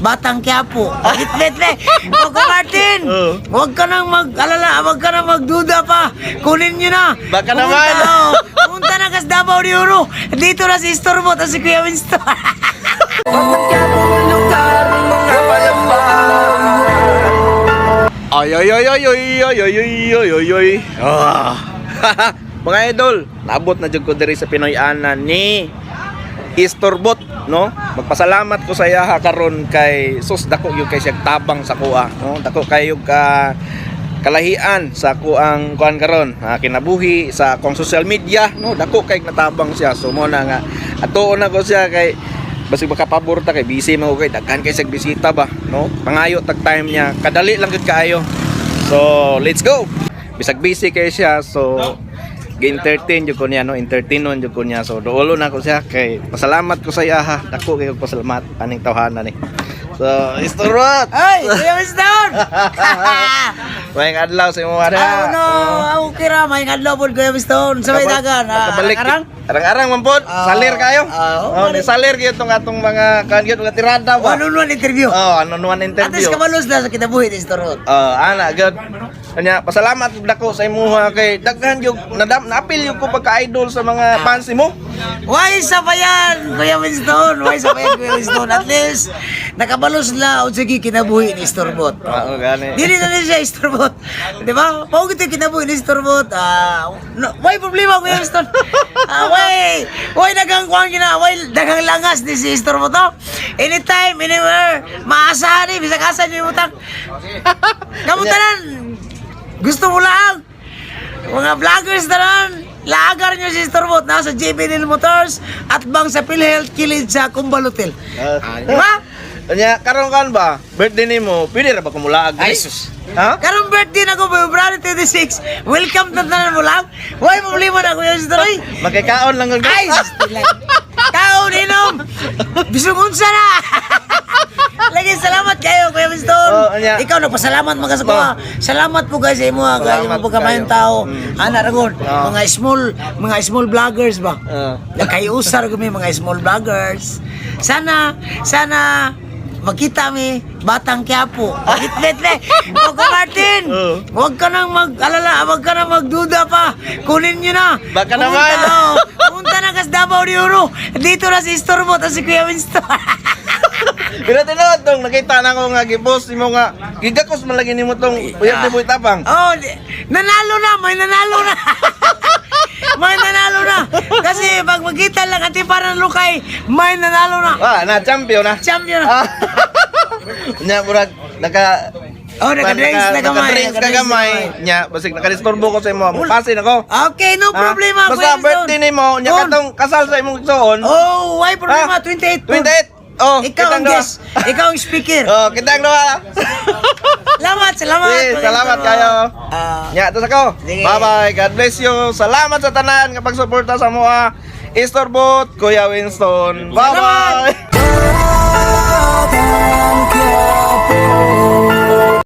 Batang Quiapo. Bitbit le. Coco Martin, huwag ka nang mag-alala, huwag ka nang magduda pa. Kunin nyo na. Baka Pumunta, naman. Oh, pumunta na kas Davao de Oro. Dito na si Istorbot at si Kuya Winston. Ay ay ay ay ay ay ay ay ay ay ay. Ah. Mga idol, naabot na jud ko diri sa Pinoy Ana ni Istorbot, no? Magpasalamat ko sa iyaha karon kay sus, dako gyud kay siyang tabang sa kuha, no? Dako kayo ka kalahian sa kuang kuan karon, kinabuhi sa akong social media, no? Dako kay natabang siya. So mo na nga atuon na ko siya kay basig makapabor ta kay busy man ko, kay daghan kay siyag bisita ba, no? Pangayo tag time niya, kadali lang gud kaayo. So let's go. Bisag busy kay siya, so gi-entertain jud ko niya, no? Entertainon jud ko niya. So duolo na ko siya kay pasalamat ko sa iya ha. Dako kay pasalamat aning tawhana ni. So Istorbot. Ay, Kuya Winston! Maayong adlaw sa imo ada. Ah, no, okay ra, may adlaw pod, Kuya Winston. Sa may dagan, Makabalik. Arang-arang. Arang-arang man pod. Ah, Salir kayo. ah, Oh, ni salir gyud tong atong mga kan gyud mga tirada ba. One on one interview. Oh, ano nuan At interview. least kabalos na sa kinabuhi ni Istorbot. Oh, ana gyud. Anya, pasalamat gud ako sa imuha kay daghan gyud nadam naapil gyud ko pagka-idol sa mga fans nimo. Why sa pa yan, Kuya Winston? Why sa pa yan, Kuya Winston? At least, nakabalos na o sige kinabuhi ni Istorbot. Oo, gani. Dili na rin siya Istorbot. Di ba? Mao gito kinabuhi ni Istorbot. Ah, no, why problema, Kuya Winston? Ah, why daghang kuang gina, why daghang langas ni si Istorbot, oh? Anytime, anywhere, maasahan ni, bisag asa niyo utang. Kamu tanan, gusto mo lang. Mga vloggers tanan, laagar nyo si Istorbot nasa JBL Motors at bang sa PhilHealth kilid sa Kumbal Hotel. Ah, Di ba? Anya, karon kan ba? Birthday nimo, pwede ra ba kumulaag? Ay, sus. Ha? Karong birthday na ko, February 26. Welcome na tanan mo lang. Why problema na, Kuya Winston, oy? Makikaon lang gud. Ay, sus, tilay. Kaon, inom. Bisag unsa na. Lagi salamat kayo, Kuya Winston. Oh, anya. Ikaw nagpasalamat mga sa kuha. Salamat po guys sa imo, guys, Salamat mo pagkamayong kayo. tao. Ana ra gud, mga small vloggers ba. Nagkaiusar kami mga small vloggers. Sana sana magkita mi Batang Quiapo. Bitbit le. Coco Martin, huwag ka nang mag-alala, huwag ka nang magduda pa. Kunin nyo na. Baka Pumunta, naman. Oh, pumunta na kas Davao de Oro. Dito na si Istorbot at si Kuya Winston. Pero tinuod tong nakita na ko nga gipost nimo nga gigakos man lagi nimo tong uyab ni Boy Tapang. Oh, nanalo na, may nanalo na. May nanalo na. Kasi pag magkita lang ati parang lukay, may nanalo na. Ah, na champion na. Champion na. Ah. Nya murag naka Oh, naka-drinks na gamay. Naka-drinks ka Naka-drinks gamay. na. Nya basig nakadisturbo ko sa imo. Pasin ako. Okay, no Ah, problema. basta Kuya Winston. birthday nimo, nya On. katong kasal sa imong igsoon. Oh, why problema? Ah, 28. 28. Oh, Ikaw kitang ang duha. guest. Ikaw ang speaker. Oh, kitang duha. Salamat, salamat. Sige, Kuya salamat Winston. kayo. Ah, Nya, tos ako. Sige. Bye-bye. God bless you. Salamat sa tanan nga pagsuporta sa moa. Istorbot, Kuya Winston. Bye-bye.